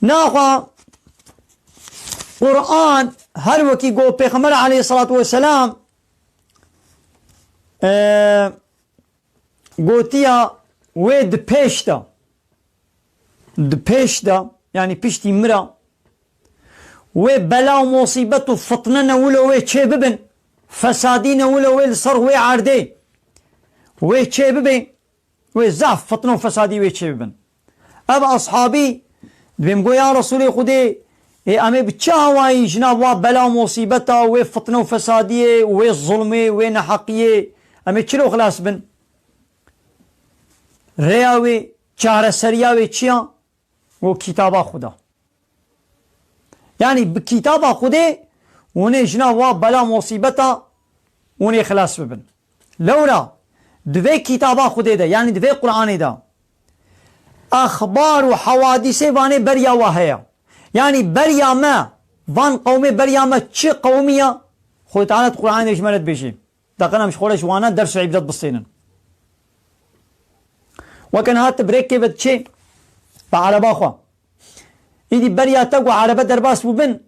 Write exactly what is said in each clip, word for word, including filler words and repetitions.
Naxwe Quran her wekî got Pêxember aleyhissalatu vesselam, e, gotiya wê di pêş de, di pêş de, yanî piştî min re, wê bela û musîbet û fitne ne wilo wê çê bibin, fesadî ne wilo wê li ser wê erdê wê çê bibê, wê zehf fitne û fesadî wê çê bibin. Ev ashabî dibêm got, ya Resûlê Xwedê, ê em ê bi çi awayî ji nav wa bela û musîbeta, wê fitne û fesadiyê, wê zulmê, wê neheqiyê, em ê çilo xilas bin? Rêya wê, çareseriya wê çi ya? Got, kitaba Xweda. Yanî bi kitaba Xwedê hûn ê ji nav wa bela musîbeta hûn ê xilas bibin. Lewra di vê kitaba Xwedê de, yanî di vê Quranê de, exbar û hewadîsê vanê beriya wa heye. Yanî beriya me, van qewmê beriya me çi qewmî ya? Xwedê Teala di Quranê de ji me re dibêjê. Deqen em ji xwe re ji wana ders û îbret bistênin. Weke niha tu birêkê ve diçê bi ereba xwe. Îdî beriya te ku erebe derbas bûbin,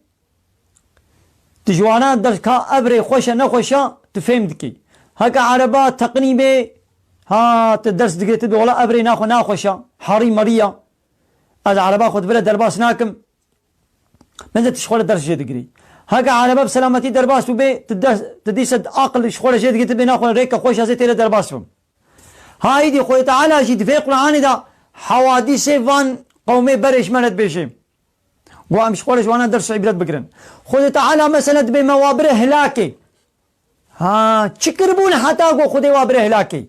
tu ji wana ders ka ev rê xweş e, nexweş e, tu fêm dikî. Heke ereba teqnî bê, ha, tu ders digirê, tu dê wela ev rê naxwe naxweş e, herî merî ye. Ez ereba xwe di vir re derbas nakim. Bence tu ji xwe re ders jê digirî. Heke erebe bi selametî derbas bûbê, tu ders, tu dîse aqil ji xwe re jê digirî, tu bê naxwe rêke xweş ez ê tê re derbas bim. Ha îdî Xwedê Teala jî di vê Quranê de hewadîsê van qewmê berê ji me re dibêje. Got em ji xwe re ji wana ders û îbret bigirin. Xwedê Teala mesela dibê me wa bire hilakê. Ha, çi kiribûn heta ku Xwedê wa bire hilakê?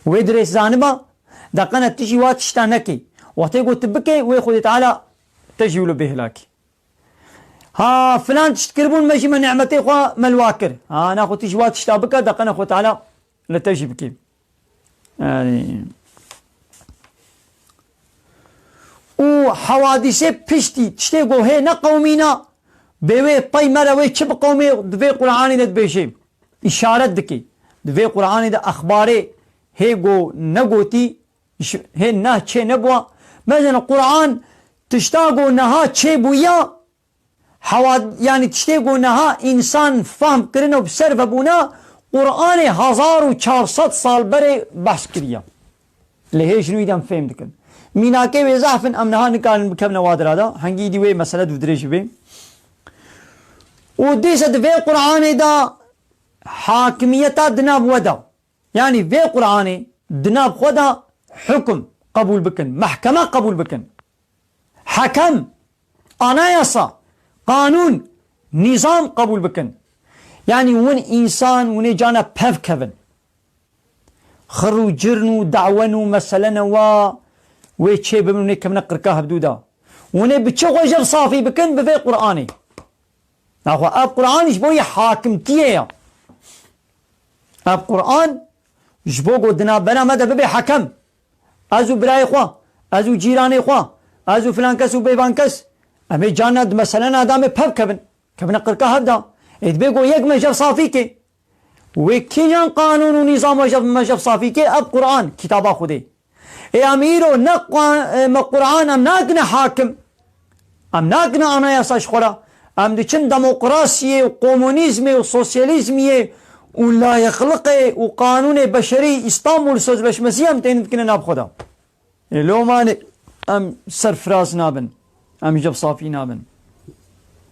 Wê dirêj zaniba, deqene tu jî wa tişta nekê. Wextê ku tu bikê, wê Xwedê Teala te jî wilo bê hilakê. Ha, filan tişt kiribûn, me jî me nimetê xwe me li wa kir. Ha, naxwe tu jî wa tişta bike, deqene Xwedê Teala li te jî bikê. Yanî, û hewadîsê piştî tiştê ku hê neqewmîna, bê wê pey me re wê çi biqewmê di vê Quranê de dibêje, îşaret dike. Di vê Quranê de exbarê hê ku negotî, ji-, hê nah çê nebûwa. Mesela Quran tişta ku niha çê bûya, Hewa, yanî tiştê ku niha însan fehm kirine û bi ser ve bûne, Qur'anê hezar û çar sed sal berê behs kiriye. Lê hê ji nû yî de em fêm dikin. Mînakê wê zehf in, em niha nikarin bikevine wa dira de. Hengî dî wê mesele dûdirêj bibe. Û dîse di vê Qur'anê de hakimiyeta di nav we de. Yanî vê Qur'anê di nav xwe de hukm qebûl bikin, mehkeme qebûl bikin. Hekem, anayasa, qanûn, nîzam qebûl bikin. Yanî hûn însan, hûn ê cana pev kevin. Xir û cirn û dawen û meselene wa wê çê bibin, hûn ê kevine qirka hevdû de. Hûn ê bi çi xwe jev safî bikin? Bi vê Qur'anê. Naxwe ev Qur'an ji bo yê hakimtiyê ye. Ev Qur'an ji bo ku di navbera me de bibe hekem. Ez û birayê xwe, ez û cîranê xwe, ez û filan kes û bêvan kes, em ê carna di meselena de em ê pev kevin. Kevine qirka hev de. Ê dibê ku yek me jev safî ke. Wê kîjan qanûn û nîzam me jev, me jev safî ke? Ev Qur'an, kitaba Xwedê. Ê em îro ne Qu-, e, me Qur'an em nakine hakim. Em nakine anayasa ji xwe re. Em diçin demokrasiyê û komunîzmê û sosyalîzmiyê û layıklıkê û qanûnê beşerî, Îstanbul Sözleşmesi em tên dikine nav xwe de. Ê lomanê em serfiraz nabin. Em ji safî nabin.